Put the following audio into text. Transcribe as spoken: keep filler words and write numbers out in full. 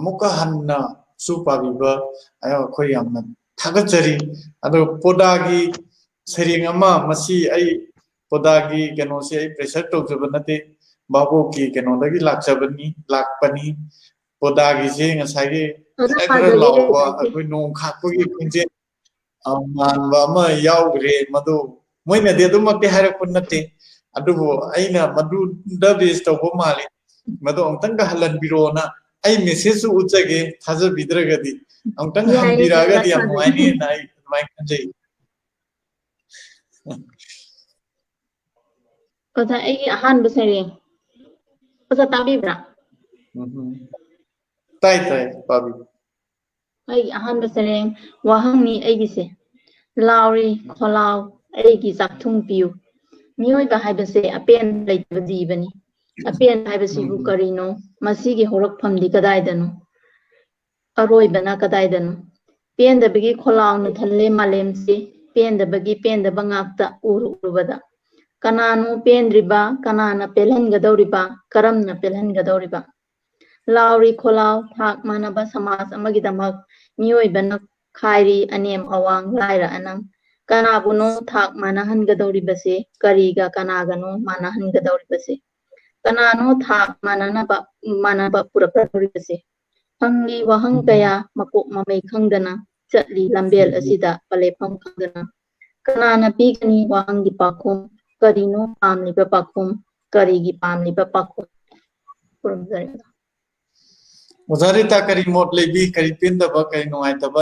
ꯑꯃꯨꯛꯀ ꯍꯟꯅꯁꯨ ꯄꯥꯕꯤꯕ ꯑꯩꯈꯣꯏ ꯌꯥꯝꯅ ꯊꯥꯒꯠꯆꯔꯤ꯫ ꯑꯗꯣ ꯄꯣꯗꯥꯒꯤ ꯁꯩꯔꯦꯡ ꯑꯃ, ꯃꯁꯤ ꯑꯩ ꯄꯣꯗꯥꯒꯤ ꯀꯩꯅꯣꯁꯦ ꯑꯩ pressure ꯇꯧꯖꯕ ꯅꯠꯇꯦ, ꯚꯥꯕꯣꯛꯀꯤ ꯀꯩꯅꯣꯗꯒꯤ ꯂꯥꯛꯆꯕꯅꯤ, ꯂꯥꯛꯄꯅꯤ꯫ ꯄꯣꯗꯥꯒꯤꯁꯦ ꯉꯁꯥꯏꯒꯤ ꯈꯔ ꯈꯔ ꯂꯥꯎꯕ, ꯑꯩꯈꯣꯏ ꯅꯣꯡ ꯈꯥꯛꯄꯒꯤ ꯈꯣꯟꯖꯦꯜ, ꯑ, ꯃꯥꯟꯕ ꯑꯃ ꯌꯥꯎꯈ꯭ꯔꯦ꯫ ꯃꯗꯨ ꯃꯣꯏꯅꯗꯤ ꯑꯗꯨꯃꯛꯇꯤ ꯍꯥꯏꯔꯛꯄ ꯅꯠꯇꯦ, ꯑꯗꯨꯕꯨ ꯑꯩꯅ ꯃꯗꯨꯗ base ꯇꯧꯕ ꯃꯥꯜꯂꯤ꯫ ꯃꯗꯨ ꯑꯃꯨꯛꯇꯪꯒ ꯍꯜꯍꯟꯕꯤꯔꯛꯑꯣꯅ ꯑꯩ message ꯁꯨ ꯎꯠꯆꯒꯦ, ꯊꯥꯖꯕꯤꯗ꯭ꯔꯒꯗꯤ꯫ ꯑꯃꯨꯛꯇꯪ ꯍꯟꯕꯤꯔꯛꯑꯒꯗꯤ ꯌꯥꯝ ꯅꯨꯡꯉꯥꯏꯅꯤꯅ ꯑꯩ ꯑꯗꯨꯃꯥꯏꯅ ꯈꯟꯖꯩ꯫ ꯑꯣꯖꯥ, ꯑꯩꯒꯤ ꯑꯍꯥꯟꯕ ꯁꯩꯔꯦꯡ꯫ ꯑꯣꯖꯥ, ꯇꯥꯕꯤꯕ꯭ꯔꯥ? ꯎꯝ꯫ ꯇꯥꯏ, ꯇꯥꯏ, ꯄꯥꯕꯤꯌꯨ꯫ ꯑꯩꯒꯤ ꯑꯍꯥꯟꯕ ꯁꯩꯔꯦꯡ ꯋꯥꯍꯪꯅꯤ ꯑꯩꯒꯤꯁꯦ꯫ ꯂꯥꯎꯔꯤ ꯈꯣꯂꯥꯎ ꯑꯩꯒꯤ ꯆꯥꯛꯊꯨꯡ ꯄꯤꯌꯨ꯫ ꯃꯤꯑꯣꯏꯕ ꯍꯥꯏꯕꯁꯦ ꯑꯄꯦꯟꯕ ꯂꯩꯇꯕ ꯖꯤꯕꯅꯤ꯫ ꯑꯄꯦꯟꯕ ꯍꯥꯏꯕꯁꯤꯕꯨ ꯀꯔꯤꯅꯣ? ꯃꯁꯤꯒꯤ ꯍꯧꯔꯛꯐꯝꯗꯤ ꯀꯗꯥꯏꯗꯅꯣ? ꯑꯔꯣꯏꯕꯅ ꯀꯗꯥꯏꯗꯅꯣ? ꯄꯦꯟꯗꯕꯒꯤ ꯈꯣꯂꯥꯎꯅ ꯊꯜꯂꯦ ꯃꯥꯂꯦꯝꯁꯤ, ꯄꯦꯟꯗꯕꯒꯤ ꯄꯦꯟꯗꯕ ꯉꯥꯛꯇ ꯎꯔꯨ ꯎꯔꯨꯕꯗ꯫ ꯀꯅꯥꯅꯣ ꯄꯦꯟꯗ꯭ꯔꯤꯕ? ꯀꯅꯥꯅ ꯄꯦꯜꯍꯟꯒꯗꯧꯔꯤꯕ? ꯀꯔꯝꯅ ꯄꯦꯜꯍꯟꯒꯗꯧꯔꯤꯕ? ꯂꯥꯎꯔꯤ ꯈꯣꯂꯥꯎ, ꯊꯥꯛ ꯃꯥꯟꯅꯕ ꯁꯃꯥꯖ ꯑꯃꯒꯤꯗꯃꯛ ꯃꯤꯑꯣꯏꯕꯅ ꯈꯥꯏꯔꯤ ꯑꯅꯦꯝ ꯑꯋꯥꯡ, ꯂꯥꯏꯔ ꯑꯅꯪ꯫ ꯀꯅꯥꯕꯨꯅꯣ ꯊꯥꯛ ꯃꯥꯟꯅꯍꯟꯒꯗꯧꯔꯤꯕꯁꯦ? ꯀꯔꯤꯒ ꯀꯅꯥꯒꯅꯣ ꯃꯥꯟꯅꯍꯟꯒꯗꯧꯔꯤꯕꯁꯦ? ꯀꯅꯥꯅꯣ ꯊꯥꯛ ꯃꯥꯟꯅꯅꯕ, ꯃꯥꯟꯅꯕ ꯄꯨꯔꯛꯀꯗꯧꯔꯤꯕꯁꯦ? ꯍꯪꯂꯤ ꯋꯥꯍꯪ ꯀꯌꯥ ꯃꯀꯣꯛ ꯃꯃꯩ ꯈꯪꯗꯅ ꯆꯠꯂꯤ ꯂꯝꯕꯦꯜ ꯑꯁꯤꯗ ꯄꯂꯦꯐꯝ ꯈꯪꯗꯅ꯫ ꯀꯅꯥꯅ ꯄꯤꯒꯅꯤ ꯋꯥꯍꯪꯒꯤ ꯄꯥꯎꯈꯨꯝ? ꯀꯔꯤꯅꯣ ꯄꯥꯝꯂꯤꯕ ꯄꯥꯎꯈꯨꯝ? ꯀꯔꯤꯒꯤ ꯄꯥꯝꯂꯤꯕ ꯄꯥꯎꯈꯨꯝ? ꯈꯨꯔꯨꯝꯖꯔꯤ꯫ ꯑꯣꯖꯥ ꯔꯤꯇꯥ, ꯀꯔꯤ ꯃꯣꯠ ꯂꯩꯕꯤ? ꯀꯔꯤ ꯄꯦꯟꯗꯕ, ꯀꯔꯤ ꯅꯨꯡꯉꯥꯏꯇꯕ?